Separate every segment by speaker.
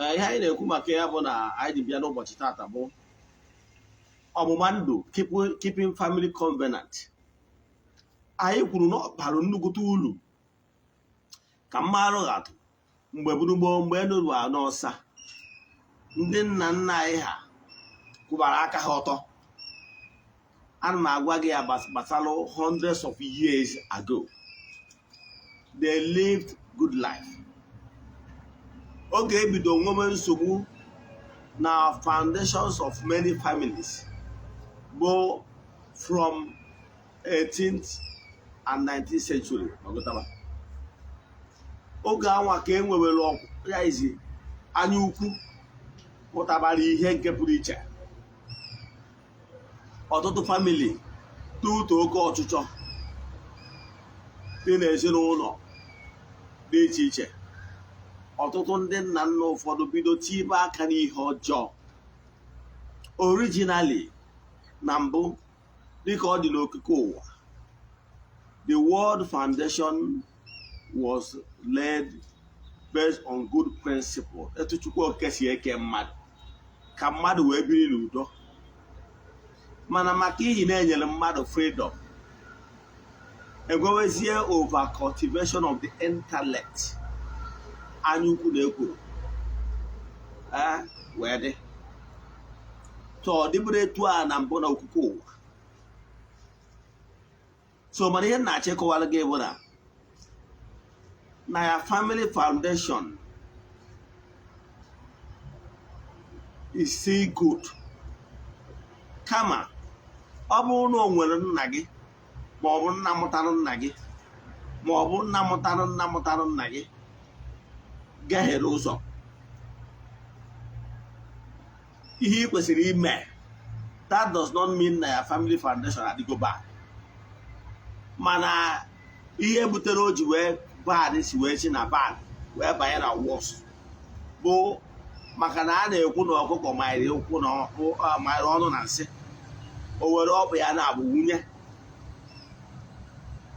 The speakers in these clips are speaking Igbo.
Speaker 1: Ee, ihe anyị na-ekwu maka ya bụ na anyị ji bịa n'ụbọchị tata bụ ọgbụgba ndụ, keeping family covenant. Anyị kwuru na ọ bara nnukwute uru. Ka mmadụ atụ, mgbe gburugburu, mgbe elu bụ n'ọsa, ndị nna nna anyị ha kwụbara aka ha ọtọ. Ana m agwa gị ya gbasara hundreds of years ago, they lived good life. Oge ebido nwebe nsogbu na foundations of many families bụ from 18th and 19th century. Ọgụtaba oge anwa ka e nwewere ọgwụ ya izi anya ukwu pụtabara ihe nke pụrụ iche. Ọtụtụ family tutu oke ọchịchọ dị n'ezinụlọ dị iche iche, ọtụtụ ndị nna nna ụfọdụ bido tibe aka n'ihe ọjọọ. Originally, na mbụ, dịka ọ dị n'okike ụwa, the world foundation was laid based on good principle, etu Chukwu Okike si eke mmadụ ka mmadụ wee biri n'udo. Mana maka ihi na-enyere mmadụ freedom, egwewezie over cultivation of the intellect, anya ukwu na ekworo ee wee dị tọọ dịbụrụ etu a na mbụ na okike ụwa. So mana ihe m na-achọ ịkọwara gị bụ na ya family foundation is still good. Kama ọ bụrụ na o nwere nna gị, ma ọ bụ nna mụtara nna gị, ma ọ bụ nna mụtara nna mụtara nna gị gahiere ụzọ, ihe ị kwesịrị ime, that does not mean na ya family foundation adịgo bad. Mana ihe butere o ji wee bad, si wee si na bad wee banye na worst, bụ maka na a na-ekwu na ọkụkọ manyere ụkwụ na manyere ọnụ na nsị, o were ọkpụ ya na-abụ nwunye.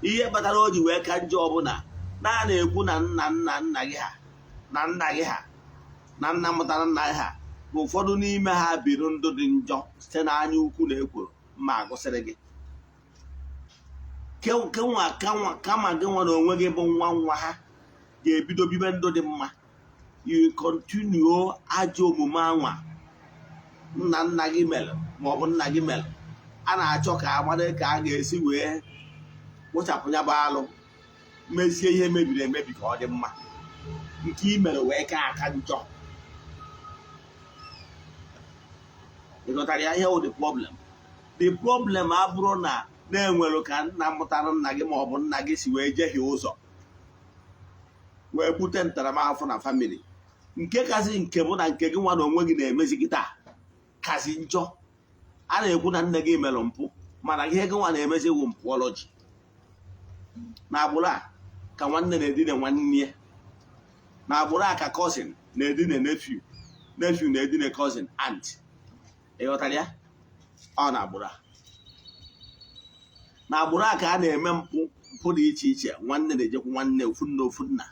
Speaker 1: Ihe kpatara o ji wee ka njọ ọbụla na a na-ekwu na nna nna nna gị ha na nna gị ha na nna mụtara nna gị ha bụ ụfọdụ n'ime ha biri ndụ dị njọ site n'anya ukwu na ekworo mma agụsịrị gị kama gị nwa na onwe gị bụ nwa nwa ha ga-ebido bibe ndụ dị mma, you continue ajọ omume anwa nna nna gị mere ma ọ bụ nna gị mere. A na-achọ ka amara ka a ga-esi wee kpochapụ ya bụ alụ, mezie ihe mebiri emebi ka ọ dị mma. Nke i mere wee ka aka njọ. Ị ghọtara ya? Ihe wụ the problem, the problem abụrụ na na-enwere ka nna mụtara nna gị ma ọ bụ nna gị si wee jehie ụzọ wee bute ntaramahụhụ na family. Nke kazi nke bụ na nke gị nwa na onwe gị na-emezi gị taa kazi njọ. A na-ekwu na nne gị mere mpụ, mana ihe gị nwa na-emezi wụ mpụọlọji. Na agbụrụ a ka nwanne na-edina nwanne ya, na agbụrụ a ka cousin na-edina nephew, nephew na-edina cousin, aunt. Ị ghọtara ya? Ọ na agbụrụ a, na agbụrụ a ka a na-eme mpụ, mpụ dị iche iche. Nwanne na-ejekwu nwanne, ofu nne, ofu nna.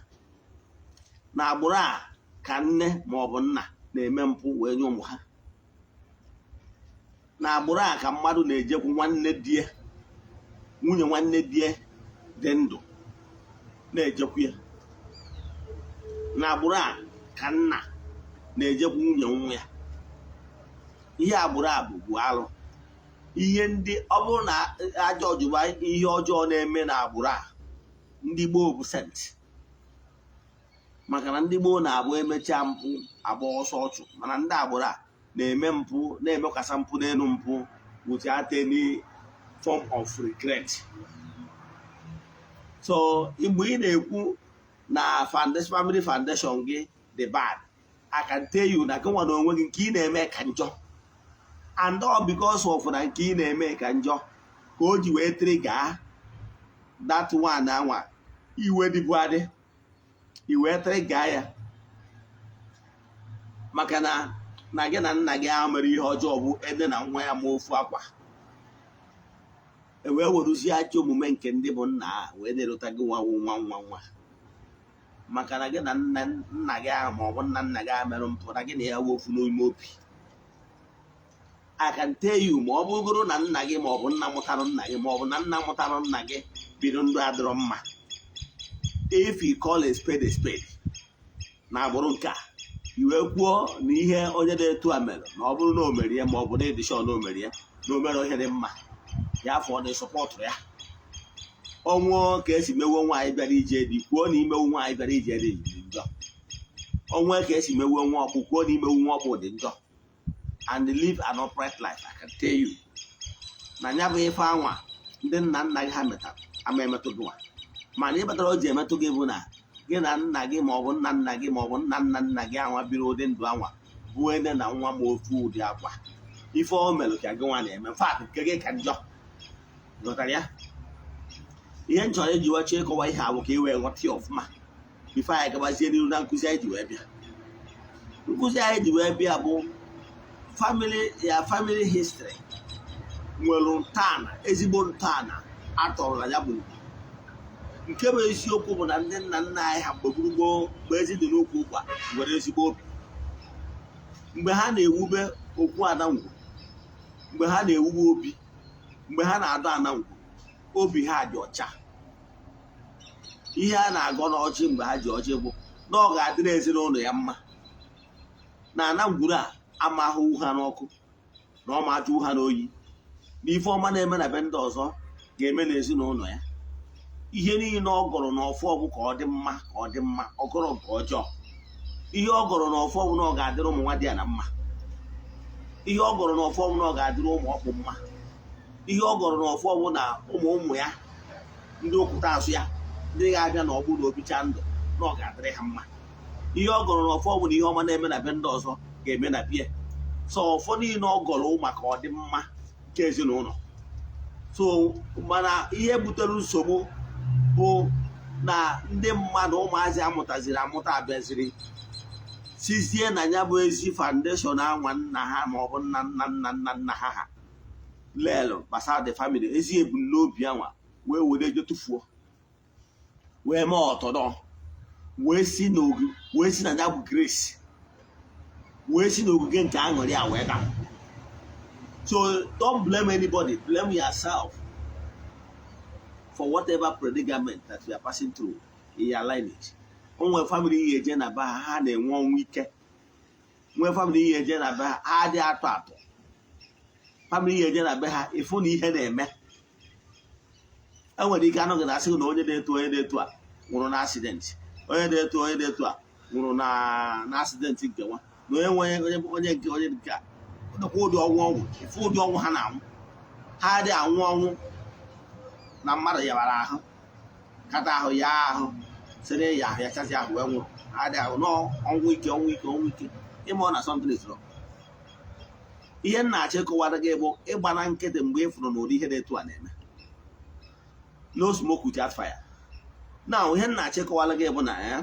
Speaker 1: Na agbụrụ a ka nne ma ọ bụ nna na-eme mpụ wee nye ụmụ ha. Na agbụrụ a ka mmadụ na-ejekwu nwanne die, nwunye nwanne die dị ndụ na-ejekwu ya. Na agbụrụ a ka nna na-ejekwu nwunye nwa ya. Ihe agbụrụ a bụ alụ. Ihe ndị ọ bụrụ na ajọ ọjụba, ihe ọjọọ na-eme na agbụrụ a, ndị gboo bụ saint, maka na ndị gboo na-abụ emechaa mpụ, agba ọsọ ọchụ. Mana ndị agbụrụ a na-eme mpụ, na-emekwasa mpụ n'elu mpụ without any form of regret. So mgbe ị na-ekwu na foundation, family foundation gị dị bad, I can tell you na gị nwa na onwe gị, nke ị na-eme ka njọ. And all because of na nke ị na-eme ka njọ ka o ji wee trigger that one anwa iwe dịbụ adị, i wee trigger ya, maka na gị na nna gị ahụ mere ihe ọjọọ bụ ede na nwa ya ma ofu akwa. E wee weruzie ajọ omume nke ndị bụ nna ha wee na-erota gị nwa nwa nwa nwa. Maka na gị na nna nna gị ahụ ma ọ bụ nna nna gị ahụ mere mpụ, na gị na ya wụ ofu n'ime obi. I can tell you, ma ọ bụrụgoro na nna gị ma ọ bụ nna mụtara nna gị ma ọ bụ na nna mụtara nna gị biri ndụ adịrọ mma, if you call a spade a spade, na agbụrụ nke a, i wee kwuo na ihe onye na-etu a mere, na ọ bụrụ na o mere ya, ma ọ bụ na edishọn na o mere ya, na o mere ihe dị mma ya, afọ na ịsọpọtụrụ ya. Ọnwụ ka esi mewo nwaanyị bịara ije dị, kwuo na imewu nwaanyị bịara ije dị dị njọ. Onwe ka esi mewo nwa ọkpụ, kwuo na imewu nwa ọkpụ dị njọ, and live an upright life. I can tell you na ya bụ ife anwa ndị nna nna gị ha metara ama emetụ gị nwa. Mana ị kpatara o ji emetụ gị bụ na gị na nna gị ma ọ bụ nna nna gị ma ọ bụ nna nna nna gị anwa biri ụdị ndụ anwa bụ ene na nwa ma ofu ụdị akwa. Ife o melụ ka gị nwa na-eme fat nke gị ka njọ. Ghọtara ya? Ihe m chọrọ iji wachi ịkọwa ihe a bụ ka ị wee ghọta ya ọfụma before anyị gabazie n'iru na nkụzi anyị ji wee bịa. Nkụzi anyị ji wee bịa bụ family ya, family history nwere ntọala, ezigbo ntọala atọrọ na ya bụ ugwu. Nke bụ eziokwu bụ na ndị nna nna anyị ha mgbe gburugburu, mgbe ezi dị n'okwu ụkwa, nwere ezigbo obi mgbe ha na-ewube okwu anangwu, mgbe ha na-ewube obi, mgbe ha na-adọ anangwu, obi ha dị ọcha. Ihe a na-agọ n'ọjị mgbe ha ji ọjị bụ na ọ ga-adịrị ezinụlọ ya mma, na anangwuru a amahụ ha n'ọkụ, na ọ ma jụ ha n'oyi, na ife ọma na-eme na be ndị ọzọ ga-eme n'ezinụlọ ya. Ihe niile ọ gọrọ n'ọfọ bụ ka ọ dị mma, ka ọ dị mma. Ọ gọrọ nke ọjọọ? Ihe ọ gọrọ n'ọfọ bụ na ọ ga-adịrị ụmụ nwa dị ya na mma. Ihe ọ gọrọ n'ọfọ bụ na ọ ga-adịrị ụmụ ọkpụ mma. Ihe ọ gọrọ n'ọfọ bụ na ụmụ ụmụ ya, ndị okwute azụ ya, ndị ga-abịa na ọgbụ na obicha ndụ, na ọ ga-adịrị ha mma. Ihe ọ gọrọ n'ọfọ bụ na ihe ọma na-eme na be ndị ọzọ ga-eme na bie. So ọfọ niile ọ gọrọ maka ọdịmma nke ezinụlọ. So mana ihe butere nsogbu bụ na ndị mmadụ, ụmụazị amụtaziri amụta, abịaziri sizie na ya bụ ezi foundation anwa nna ha ma ọ bụ nna nna nna nna nna ha ha lelu gbasara the family, ezi ebumnobi anwa, wee were je tụfuo, wee mee ọtọdọ, wee si n'ogu, wee si na ya bụ grace, wee si n'ogige nke aṅụrị a wee daa. So don't blame anybody, blame yourself for whatever predicament that you are passing through in your lineage. O nwere family ihe eje na be ha, ha na-enwe ọnwụ ike. Nwee family ihe eje na be ha, ha adịghị atọ atọ. Family ihe eje na be ha, ịfụ na ihe na-eme. Enwere ike anụ gị na asị gị na onye na-eto, onye na-eto a nwụrụ na accident, onye na-eto, onye na-eto a nwụrụ na accident nke nwa, na onye nwe onye, onye nke, onye nke a dịkwa ụdị ọnwụ ọnwụ. Ịfụ ụdị ọnwụ ha na-anwụ, ha adịghị anwụ ọnwụ na mmadụ yabara ahụ, kata ahụ ya, ahụ sịrị ya, ahụ ya chazi ahụ wee nwụrụ. Ha adịghị ahụ n'ọnwụ ike, ọnwụ ike, ọnwụ ike. Ịma ọ na something is wrong. Ihe m na-achọ ịkọwara gị bụ ịgba na nkịtị mgbe ị fụrụ na ụdị ihe dị etu a na-eme. No smoke without fire. Now, ihe m na-achọ ịkọwara gị bụ na ya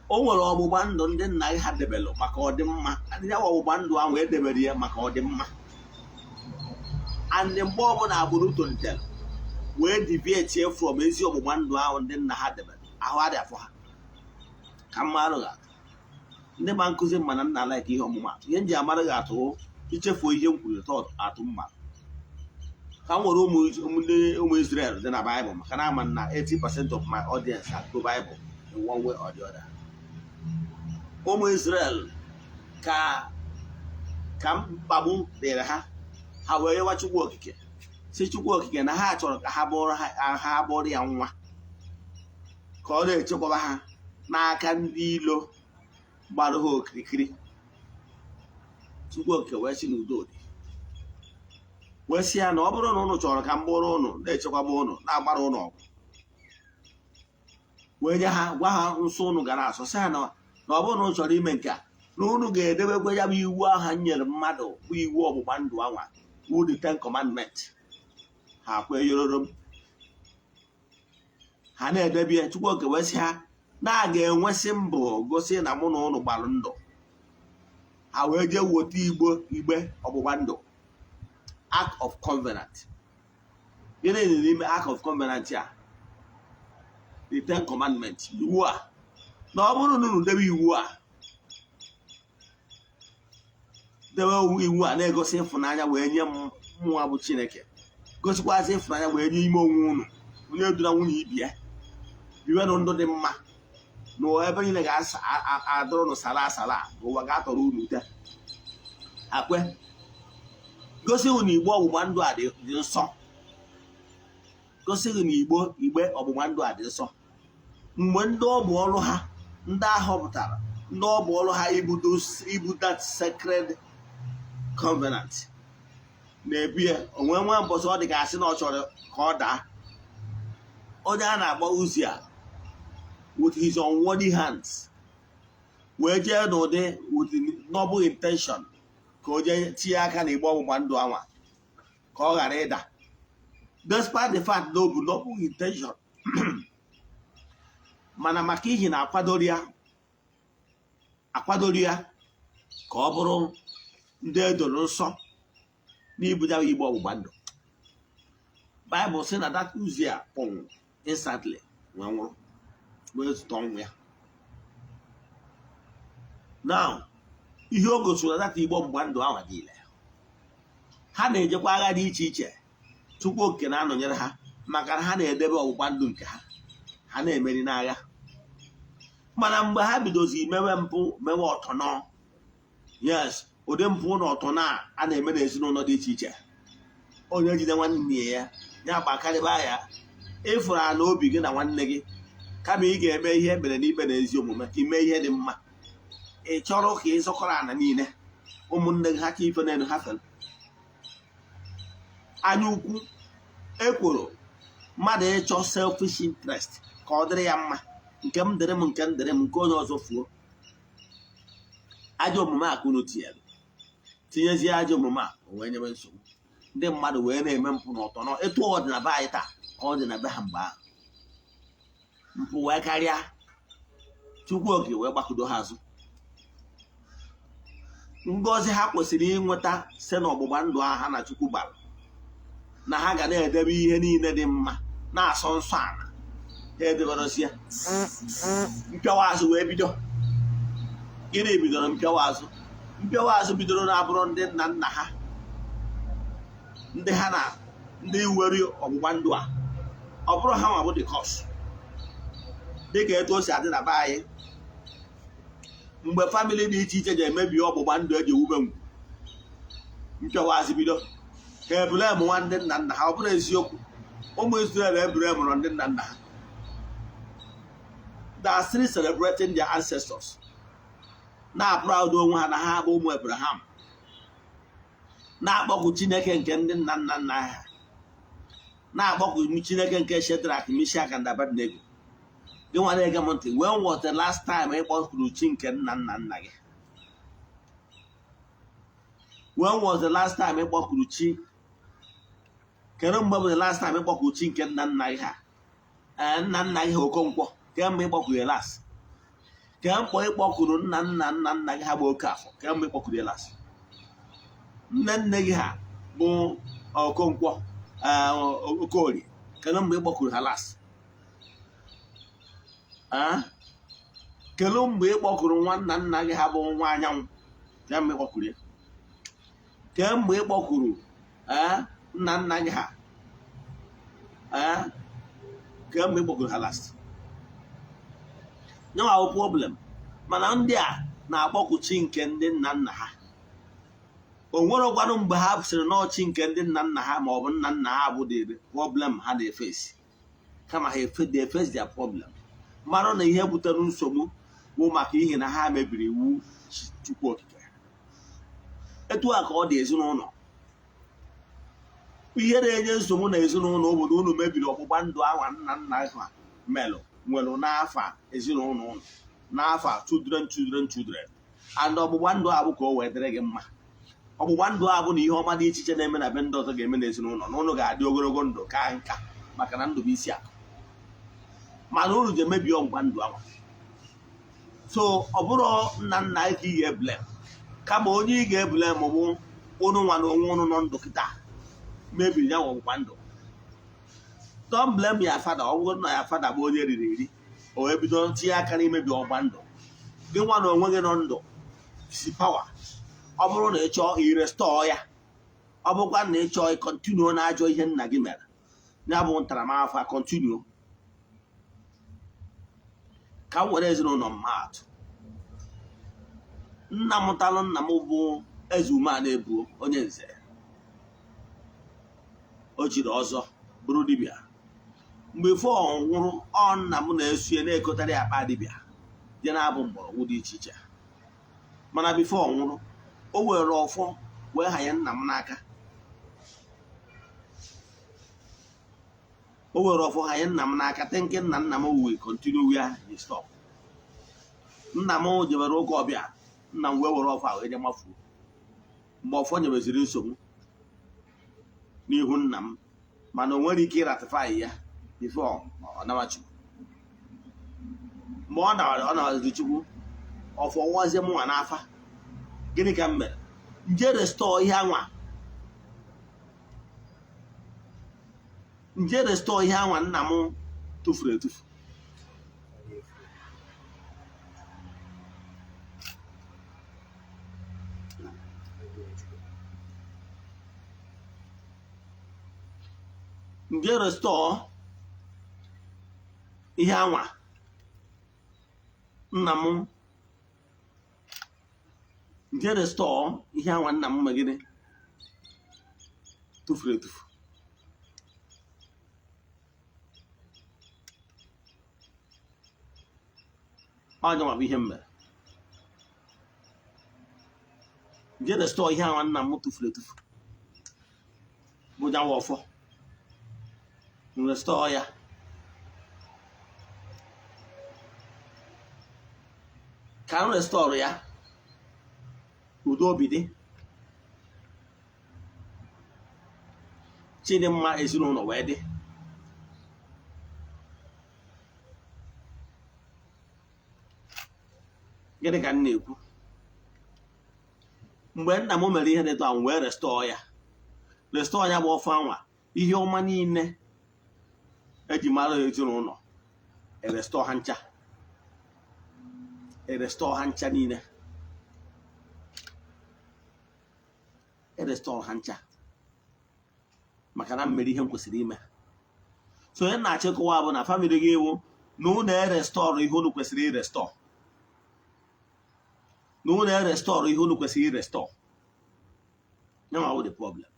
Speaker 1: o nwere ọgbụgba ndụ ndị nna gị ha debelụ maka ọdịmma ya. Ọgbụgba ndụ ahụ edebere ya maka ọdịmma, and mgbe ọbụla agbụrụ tolitere wee deviate from ezi ọgbụgba ndụ ahụ ndị nna ha debere, ahụ adị afọ ha. Ka mmadụ ga-atụ ndị ma nkụzi mma na nna like ihe ọmụmatụ, ihe m ji amara gị atụ, ichefuo ihe m kwuru tọ atụ mma. Ka m nwere ụmụ ndị ụmụ Israel dị na Baịbụl, maka na ama na 80% of my audience are go Bible in one way or the other. Ụmụ Israel, ka mkpagbu dịrị ha, ha wee yọwa Chukwu Okike, si Chukwu Okike na ha chọrọ ka ha bụrụ ha, ha bụrụ ya nwa, ka ọ na-echekwaba ha n'aka ndị ilo gbara ha okirikiri. Chukwu Okike wee sị n'udo dị, wee sị ya na ọ bụrụ na ụnụ chọrọ ka m bụrụ ụnụ na-echekwaba ụnụ, na-agbara ụnụ ọgụ, wee nye ha, gwa ha nsọ ụnụ gara asọ, sị ha na ọ bụrụ na ụnụ chọrọ ime nke a, na ụnụ ga-edebekwa ya bụ iwu ahụ nyere mmadụ, bụ iwu ọgbụgba ndụ anwa, wu the Ten Commandment. Ha kwe yororo m, ha na-edebe ya. Chukwu Okike wee sị ha na a ga-enwesị mbụ gosi na mụ na ụnụ gbara ndụ. Ha wee jee weta igbo, igbe ọgbụgba ndụ, Ark of Covenant. Gịnị dị n'ime Ark of Covenant a? The Ten Commandment, iwu a. Na ọ bụrụ na unu debe iwu a, debe iwu a na-egosi ịfụnanya wee nye mmụọ bụ Chineke, gosikwazị ịfụnanya wee nye ime onwe unu, onye dura nwunye ibi ya, biwenụ ndụ dị mma na ebe niile ga-adọrọ nụ sala asala, ụwa ga-atọrọ unu ute. Akwe gosi unu igbe ọgbụgba ndụ a dị nsọ, gosi gị na igbe ọgbụgba ndụ a dị nsọ. Mgbe ndị ọ bụ ọrụ ha, ndị ahọpụtara, ndị ọ bụ ọrụ ha ibu that sacred covenant na-ebu ya, onwe nwa mbọsị ọ dị ka asị na ọ chọrọ ka ọ daa, onye a na-akpọ Uzia with his unworthy hands wee jee n'ụdị with noble intention ka o jee tinye aka na igbe ọgbụgba ndụ anwa ka ọ ghara ịda, despite the fact na o bụ noble intention, mana maka ihi na akwadoro ya ka ọ bụrụ ndị edoro nsọ n'ibuja igbe ọgbụgba ndụ. Baịbụl sị na that Uzia kpọnwụ instantly, wee nwụrụ, wee zụta ọnwụ ya. Now, ihe o gosiri na that igbe ọgbụgba ndụ ahụ niile ha na-ejekwa agha dị iche iche, Chukwu Okike na-anọnyere ha, maka na ha na-edebe ọgbụgba ndụ nke ha, ha na-emeri n'agha. Mana mgbe ha bidozi mewe mpụ, mewe ọtọnọ, yes, ụdị mpụ na ọtọnọ a na-eme n'ezinụlọ dị iche iche, onye jide nwanne ya, ya gbakarịba ya, ịfụrụ ala obi gị na nwanne gị, kama ị ga-eme ihe ekpere n'ikpe na ezi omume ka ime ihe dị mma, ị chọrọ ka ị zọkọrọ ana niile ụmụnne gị ha ka ife n'elu ha fere. Anya ukwu, ekworo, mmadụ ịchọ selfish interest ka ọ dịrị ya mma, nke m dịrị m, nke m dịrị m, nke onye ọzọ fuo. Ajọ omume a ka unu tinyere, tinyezie ajọ omume a, o wee nyebe nsogbu. Ndị mmadụ wee na-eme mpụ na ọtọ nọ etu ọ dị na be anyị taa ka ọ dị na be ha mgbe ahụ. Mpụ wee karịa, Chukwu Okike wee gbakụdo ha azụ. Ngọzi ha kwesịrị inweta site n'ọgbụgba ndụ ahụ ha na Chukwu gbara, na ha ga na-edebe ihe niile dị mma, na-asọ nsọ ala, ha edeberosi ya. Mpịawa azụ wee bido. Gịnị bidoro mpịawa azụ? Mpịawa azụ bidoro na-abụrụ ndị nna nna ha, ndị ha na ndị were ọgbụgba ndụ a, ọ bụrụ ha nwa bụ the cause. Dịka etu o si adị na be anyị, mgbe family dị iche iche ji emebi ọgbụgba ndụ eji ewube ngwu, mpịawa azụ bido. Ha ebule m nwa ndị nna nna ha. Ọ bụrụ eziokwu, ụmụ Israel ebule mụrụ ndị nna nna ha. They are still celebrating their ancestors, na-proud onwe ha na ha bụ ụmụ Abraham, na-akpọku Chineke nke ndị nna nna nna ha, na-akpọku Chineke nke Shadrach, Meshach and Abednego. Gị nwa na-ege m ntị, when was the last time ị kpọkuru chi nke nna nna nna gị? When was the last time ị kpọkuru chi? Kedu mgbe bụ the last time ị kpọkuru chi nke nna nna gị ha? Ee, nna nna gị ha Okonkwo, kemgbe ị kpọkuru ya last? Kemgbe ị kpọkuru nna nna nna nna gị ha bụ Okafọ, kemgbe ị kpọkuru ya last? Nne nne gị ha bụ Okonkwo, Okorie, kedu mgbe ị kpọkuru ha last? Kedu mgbe ị kpọkuru nwa nna nna gị ha bụ nwa Anyanwụ? Kemgbe ị kpọkuru ya? Kemgbe ị kpọkuru nna nna gị ha, kemgbe ị kpọkuru ha last? Nyenwa bụ problem. Mana ndị a na-akpọku chi nke ndị nna nna ha, o nwere gwanụ mgbe ha sịrị n'ọchị nke ndị nna nna ha ma ọ bụ nna nna ha bụ the problem ha na-efesi, kama ha efe, they face their problem, mara na ihe butere nsogbu bụ maka ihe na ha mebiri iwu Chukwu Okike. Etu a ka ọ dị ezinụlọ. Ihe na-enye nsogbu na ezinụlọ obodo unu mebiri ọgbụgba ndụ ahụ nna nna ha melụ nwere n'afa ezinụlọ unu, n'afa children, children, children, and ọgbụgba ndụ a bụ ka o wee dịrị gị mma. Ọgbụgba ndụ a bụ na ihe ọma dị iche iche na-eme na be ndị ọzọ ga-eme n'ezinụlọ, na ụnụ ga-adị ogologo ndụ ka nka, maka na ndụ bụ isi akụ. Mana unu ji emebi ọgbụgba ndụ ahụ. So ọ bụrụ nna nna gị ka ị ga-eblame, kama onye ị ga-eblame bụ ụnụ nwa na onwe ụnụ nọ ndụ kịta mebiri ya ọgbụgba ndụ. Don't blame your father. Ọ bụrụ na ya father bụ onye riri eri, O wee bido tinye aka n'imebi ọgba ndụ gị nwa na onwe gị nọ ndụ si power. Ọ bụrụ na ị chọọ, i restore ya. Ọ bụrụkwa na ị chọọ, ị continue na ajọ ihe nna gị mere, ya bụ ntaramahụhụ a continue. Ka m were ezinụlọ m atụ. Nna mụtalụ nna m bụ Eze Umeala Ebuo, onye nze. O jiri ọzọ bụrụ dibịa. Mgbe ifo ọ nwụrụ, ọ nna m na-esu ya na-ekotara ya akpa dibịa dị na-abụ mgbọrọgwụ dị iche iche. Mana before ọ nwụrụ, o were ọfọ wee hanye nna m n'aka. O were ọfọ hanye nna m n'aka, thinking na nna m will continue where he stop. Nna m jebere ụka ọbịa, nna m wee were ọfọ a wee je mafuo. Mgbe ọfọ nyebeziri nsogbu n'ihu nna m, mana o nwere ike ịratify ya before ọ nawa Chukwu. Mgbe ọ nawara, ọ nawaziri Chukwu, ọfọ nwazie mụnwa n'afa. Gịnị ka m mere? Nje restore ihe anwa, nje restore ihe anwa nna m tụfuru etufu. Nje restore ihe anwa nna m, nje restore ihe anwa nna m megide tụfuru etufu. Onye nwa bụ ihe m mere. Nje restore ihe anwa nna m tụfuru etufu, bụ nyawa ọfọ. M restore ya. Ka m restore ya, udo obi dị, chidimma ezinụlọ wee dị. Gịnị ka m na-ekwu? Mgbe nna m mere ihe dị ahụ, wee restore ya, restore ya bụ ọfọ anwa, ihe ọma niile eji mara ezinụlọ, erestore ha ncha, erestore ha ncha niile, erestore ha ncha, maka na m mere ihe m kwesịrị ime. So onye na-achịkọwa bụ na family gị ewu na unu erestore ihe unu kwesịrị irestore, na unu erestore ihe unu kwesịrị irestore. Ya ma the problem,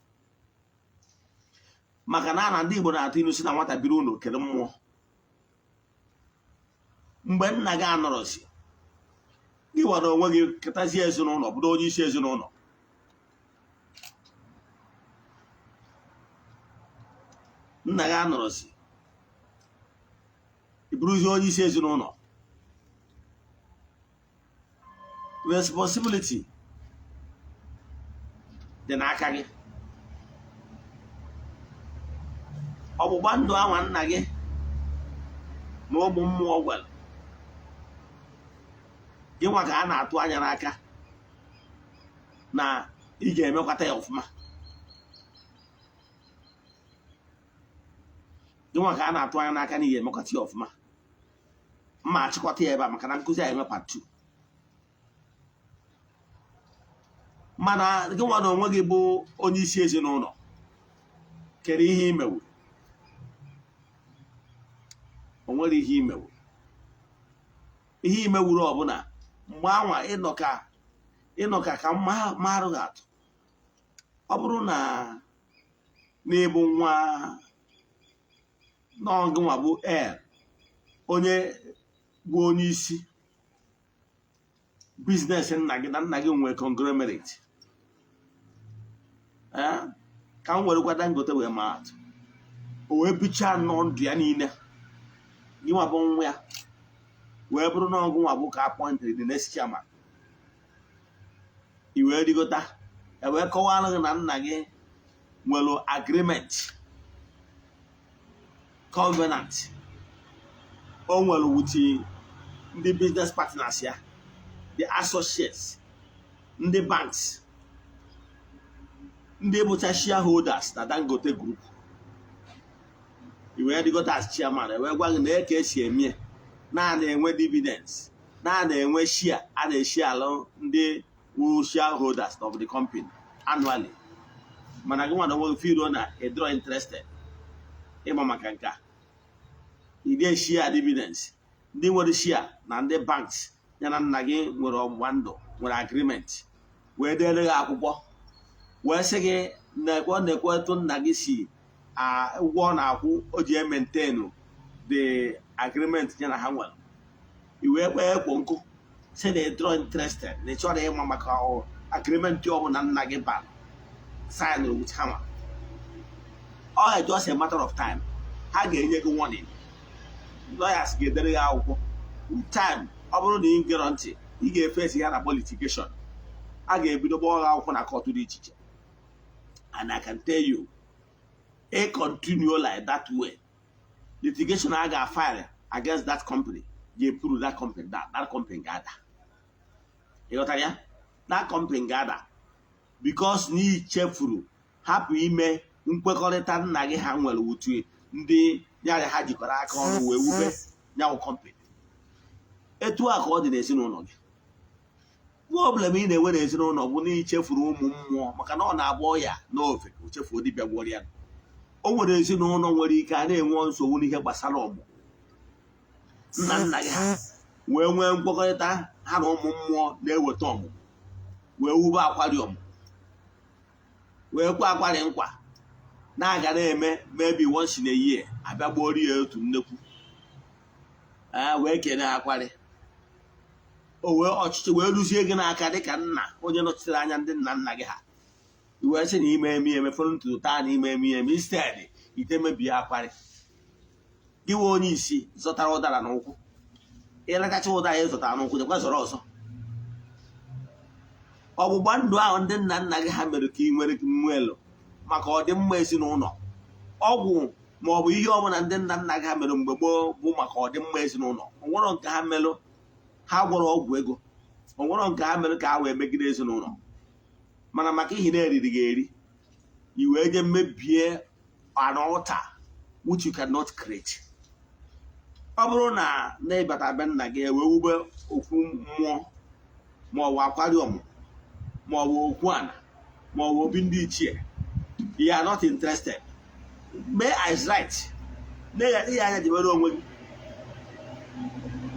Speaker 1: maka na na ndị Igbo na-atụ ilu si na nwata biri unu kere mmụọ. Mgbe nna gị anọrọzi, gị gwara onwe gị ketazie ezinụlọ, bụrụ onye isi ezinụlọ. Nna gị anọrọzi, ị bụrụzie onye isi ezinụlọ, responsibility dị n'aka gị. Ọgbụgba ndụ anwa nna gị na ụmụ mmụọ gwara gị nwa ka a na-atụ anya n'aka na ị ga-emekwata ya ọfụma. Gị nwa ka a na-atụ anya n'aka na ị ga-emekwata ya ọfụma. Mma achịkọta ya ebe a, maka na nkụzi a eme part 2. Mana gị nwa na onwe gị bụ onye isi ezinụlọ, kere ihe imewu? O nwere ihe imewu? Ihe imewuru ọbụla mgbe anwa ịnọka ka mmarụ gị atụ. Ọ bụrụ na n'ịbụ nwa n'ọgụnwa bụ el onye bụ onye isi business nna gị, na nna gị nwee conglomerate, ka m werekwa Dangote wee maa atụ, o wee bichaa nnọọ ndụ ya niile, gị nwa bụ nwa ya wee bụrụ na ọgụ nwa bụ ka appointed the next chairman, i wee rigota, e wee kọwara gị na nna gị nwere agreement, covenant o nwere with ndị business partners ya, the associates, ndị banks, ndị bụcha shareholders na Dangote Group. I wee rigota as chairman, e wee gwa gị na eke esi eme. Na na-enwe dividends, na na-enwe share a na-eshi alụ ndị wụ shareholders of the company annually, mana gị nwa na onwe gị feel na ịdịrọ interested ịma maka nke a. Ide share dividends, ndị nwere share na ndị banks ya na nna gị nwere ọgbụgba ndụ, nwere agreement, wee deere gị akwụkwọ wee sị gị na-ekwe na-ekwe etu nna gị si ụgwọ ọ na-akwụ o ji emaintain the agreement ya na ha nwere. I wee kpee ekwo nkụ sị na ịdịrọ interested, na ị chọrọ ịma maka agreement ọbụla nna gị bara sign with ha nwa. Ọ just a matter of time, ha ga-enye gị warning, lawyers ga-edere gị akwụkwọ. With time, ọ bụrụ na ị gere ntị, ị ga-efesi ya na litigation, a ga-ebido gbaa gị akwụkwọ na court dị iche iche. And I can tell you, a continue like that way, litigation a ga-file against that company ga-epuru that company down. That company ga-ada. Ị ghọtara ya? That company ga-ada because na ị chefuru hapụ ime nkwekọrịta nna gị ha nwere wutu ndị ya ha jikọrọ aka ọnụ wee wube nyanwụ company. Etu a ka ọ dị n'ezinụlọ gị. Problem ị na-enwe n'ezinụlọ bụ na ichefuru ụmụ mmụọ, maka na ọ na-agba ọya n'ofe o chefuo dibịa gwọrọ ya. O nwere ezinụlọ nwere ike a na-enwe nsogbu n'ihe gbasara ọmụ. Nna nna gị ha wee nwee nkwekọrịta ha na ụmụ mmụọ na-eweta ọmụmụ, wee wube akwari ọmụmụ, wee kwe akwari nkwa na-aga na-eme maybe once in a year abịa gbuoro ya otu nnekwu, wee kene akwari. O wee ọchịchị wee rụzie gị n'aka dịka nna, onye nọchitere anya ndị nna nna gị ha. I wee sị na ime eme eme fọrọ ntutu taa na ime eme eme, instead ite mebie akwari gị. Wee onye isi zọtara ụdara n'ụkwụ, ịlakacha ụdara ị zọtara n'ụkwụ, jekwa zọrọ ọzọ. Ọgbụgba ndụ ahụ ndị nna nna gị ha mere ka ị nwere nwelu maka ọdịmma ezinụlọ, ọgwụ ma ọ bụ ihe ọbụla ndị nna nna gị ha mere mgbe gboo bụ maka ọdịmma ezinụlọ. Onwero nke ha melụ ha gwọrọ ọgwụ ego, onwero nke ha mere ka ha wee megide ezinụlọ, mana maka ihi na eriri gị eri, i wee jee mebie an altar which you cannot create. Ọ bụrụ na na ịbata be nna gị wee wube okwu mmụọ, ma ọ bụ akwari ọmụmụ, ma ọ bụ okwu ana, ma ọ bụ obi ndị ichie, you are not interested, mee as right na ihe anya jibere onwe gị.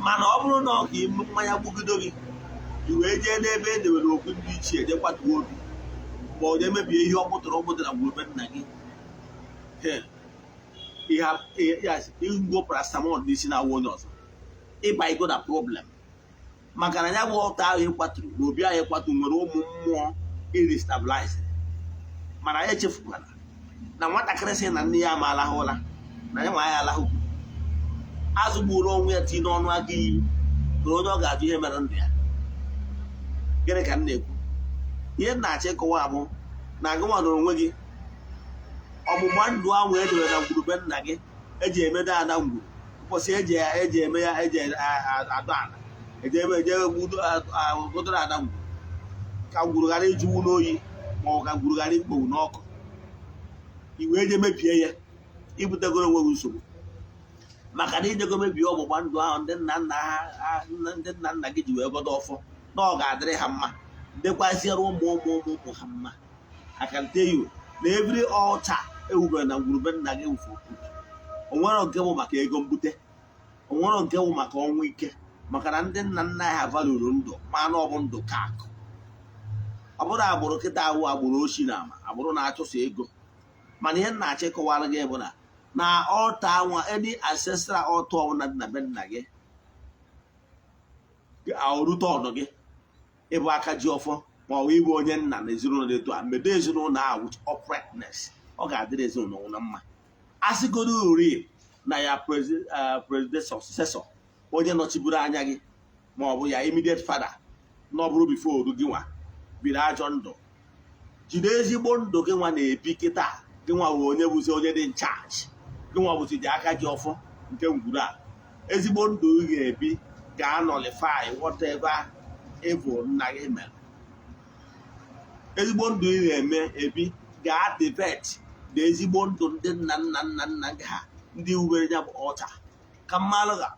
Speaker 1: Mana ọ bụrụ na ọ ka ime mmanya gbugido gị, i wee jee n'ebe e dewere okwu ndị ichie, jee kwatuo obi, ma ọ jee mebie ihe ọ kpụtụrụ ụmụ dị na ngwurube nna gị, ihe paracetamol n'isi na-awụ onye ọzọ ịba igo na problem, maka na ya bụ ọta ahụ ịkwaturu na obi ahụ ịkwatu nwere ụmụ mmụọ irestabilize. Mana ya echefukwala na nwatakịrị sị na nne ya ama alahụ ụla, na ya nwa ya alahụ, azụ gburu onwe ya tinye n'ọnụ aka iyi nwere onye ọ ga-ajụ ihe mere ndụ ya. Gịnị ka m na-ekwu? Ihe m na-achọ ịkọwa bụ na gị nwa onwe gị, ọgbụgba ndụ ahụ edere na ngwurube nna gị eji emedo ada ngwuru ụbọchị eji eme ya, eji adọ ala, eji eme eje godoro ada ngwuru ka ngwuru ghara ijuwu n'oyi, ma ọ bụ ka ngwuru ghara ikpowu n'ọkụ, i wee je mebie ya, ibutegoro onwe gị nsogbu, maka na ijego mebie ọgbụgba ndụ ahụ ndị nna nna ha, ndị nna nna gị ji wee godo ọfọ na ọ ga-adịrị ha mma, dịkwaziere ụmụ ụmụ ụmụ ụmụ ha mma. I can tell you na every altar ewubere na ngwurube nna gị wụ for good. Onwero nke bụ maka ego mbute, onwero nke bụ maka ọnwụ ike, maka na ndị nna nna ha valuru ndụ, ma na ọ bụ ndụ ka akụ. Ọ bụrụ agbụrụ kịta awụ agbụrụ oshi na ama agbụrụ na-achụso ego. Mana ihe m na-achọ ịkọwara gị bụ na altar nwa, any ancestral altar ọbụla dị na be nna gị, orute ọnụ gị ịbụ aka ji ọfọ, ma ọ bụ ịbụ onye nna na ezinụlọ dị etu a, mmedo ezinụlọ ahụ with uprightness, ọ ga-adịrị ezinụlọ na mma. Asịgodo uri na ya president successor, onye nọchiburu anya gị, ma ọ bụ ya immediate father na ọ bụrụ before oru gị nwa biri ajọ ndụ, jide ezigbo ndụ gị nwa na-ebi kịta. Gị nwa bụ onye bụzi onye dị in charge, gị nwa bụzi dị aka ji ọfọ nke ngwuru a. Ezigbo ndụ ị ga-ebi ga-anullify whatever evil nna gị mere. Ezigbo ndụ ị na-eme ebi ga-activate na ezigbo ndụ ndị nna nna nna nna gị ha, ndị wubere ya bụ altar. Ka mmalụ ga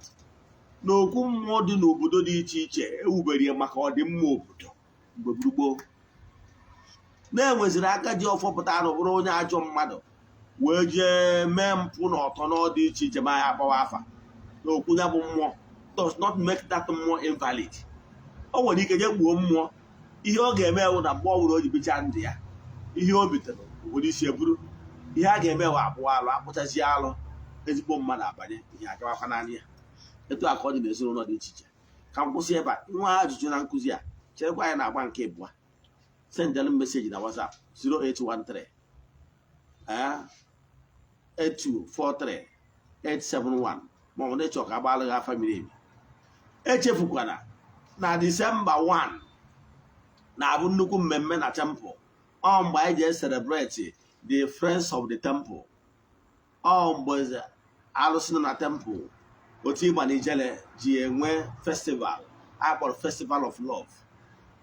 Speaker 1: Na okwu mmụọ dị n'obodo dị iche iche ewubere ya maka ọdịmma obodo mgbe gburugburu na-enweziri aka ji ọfọ pụta arụ bụrụ onye ajọ mmadụ wee jee mee mpụ na ọtọ n'ọdị iche iche, ma ya akpọwa afa na okwu ya bụ mmụọ does not make that mmụọ invalid. O nwere ike jee gbuo mmụọ. Ihe ọ ga-eme ewu na mgbe ọ bụla o ji bichaa ndụ ya, ihe o bitere obodo isi eburu ihe a ga-eme wụ akpụ alụ, akpụchazie alụ, ezigbo mmadụ abanye, ihe agawakwa n'anya ya. Etu a ka ọ dị n'ezinụlọ dị iche iche. Ka m kwụsị ebe a. Nwa ajụjụ na nkụzi a, cherekwa anyị na-agba nke abụọ. Sendelu message na WhatsApp 0813 8243 871, maọbụ na ịchọ ka agbalụ gị afa miri emi. Echefukwana na Disemba 1 na-abụ nnukwu mmemme na temple. Ọ mgbe anyị ji celebrate the Friends of the Temple. Ọ mgbe alụsị nọ na temple otu ịgba na ijele ji enwe festival akpọrọ Festival of Love.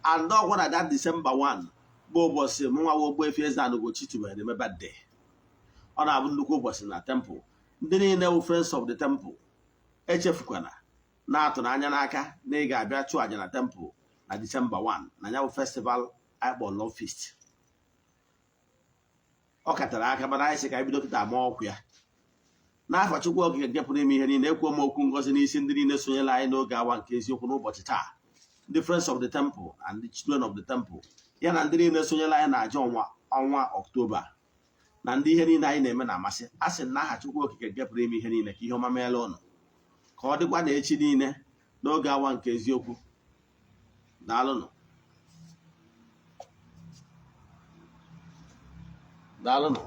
Speaker 1: And ọkwa na that December 1 bụ ụbọchị mụnwa Ogbuefi Eze-Ana Ugochi tubelu eme birthday. Ọ na-abụ nnukwu ụbọchị na temple. Ndị niile bụ Friends of the Temple, echefukwana na-atụ n'anya n'aka na ị ga-abịa chụọ aja na temple na December 1 na ya bụ festival akpọ Love Feast. Ọ katara aka, mana anyị sị ka anyị bido kịta ama ọkụ ya. N'afọ Chukwu Okike nke pụrụ ime ihe niile, ekwuo m okwu ngozi n'isi ndị niile sonyere anyị n'oge awa nke eziokwu n'ụbọchị taa, ndị Friends of the Temple and the Children of the Temple, ya na ndị niile sonyere anyị na aja ọnwa Ọktoba, na ndị ihe niile anyị na-eme na-amasị. A sị na aha Chukwu Okike nke pụrụ ime ihe niile, ka ihe ọma meela ụnụ, ka ọ dịkwa na echi niile n'oge awa nke eziokwu. Daalụnụ, daalụnụ.